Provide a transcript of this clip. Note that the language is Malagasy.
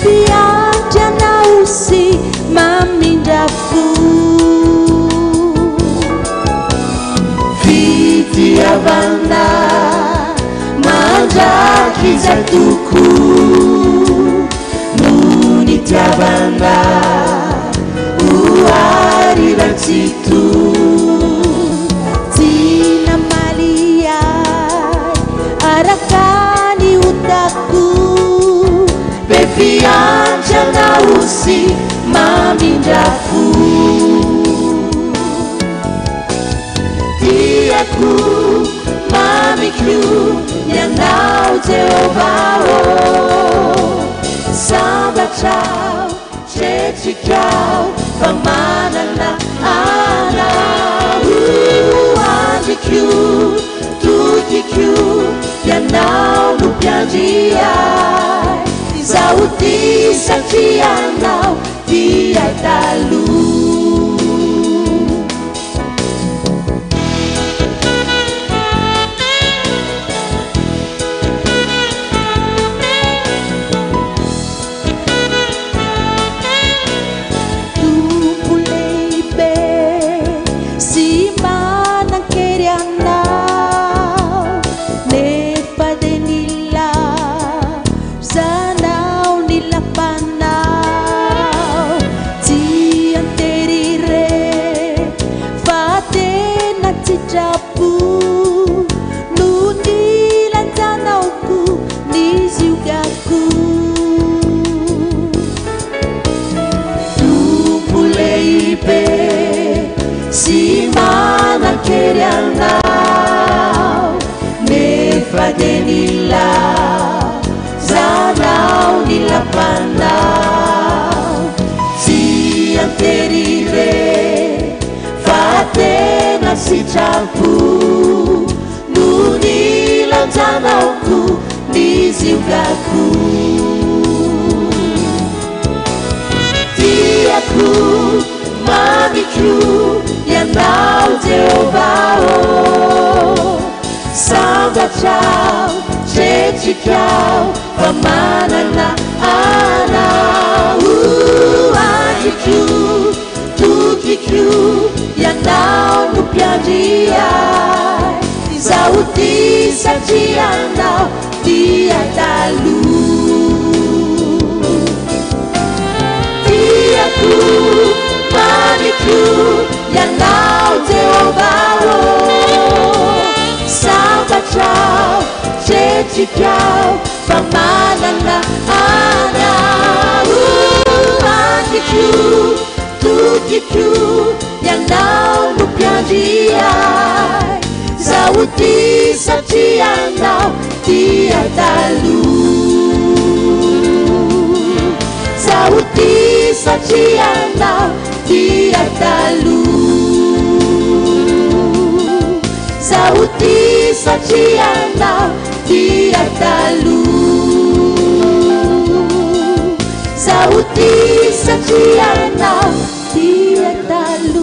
fiandry anao sy mamindra fo. Fitiavana mandrakizay tokoa no nitiavana ho ary Ray Tsitoha. Tsy namaly ahy araka ny otako. Be fiantrana sy mamindra fo. Tiako, mamiko Ianao Jehovah ô. Sambatra aho, tretrika aho fa manana Anao. Andriko, tokiko, Ianao no mpiandry ahy. Izaho tia satria Anao tia ahy taloha. Tompo lehibe sy manan-kery Anao, nefa dia nilaozanao ny lapanao. Tsy an-tery re fa tena tsitrapo no nilanjanao koa ny ziogako. Tompo lehibe sy manan-kery Anao, nefa dia nilaozanao ny lapanao. Tsy an-tery re fa tena sitrapo no nilanjanao koa ny ziogako. Tiako, mamiko Ianao Jehovah ô. Sambatra aho, tretrika aho fa manana Anao. Andriko, tokiko, Ianao no mpiandry ahy. Izaho tia satria Anao tia ahy taloha. Tiako, mamiko Ianao Jehovah ô. Sambatra aho, tretrika aho fa manana Anao. Andriko, tokiko, Ianao no mpiandry ahy. Izaho tia satria Anao tia ahy taloha. Izaho tia satria Anao tia ahy taloha. Izaho tia satria Anao tia ahy taloha. Izaho tia satria Anao tia ahy taloha.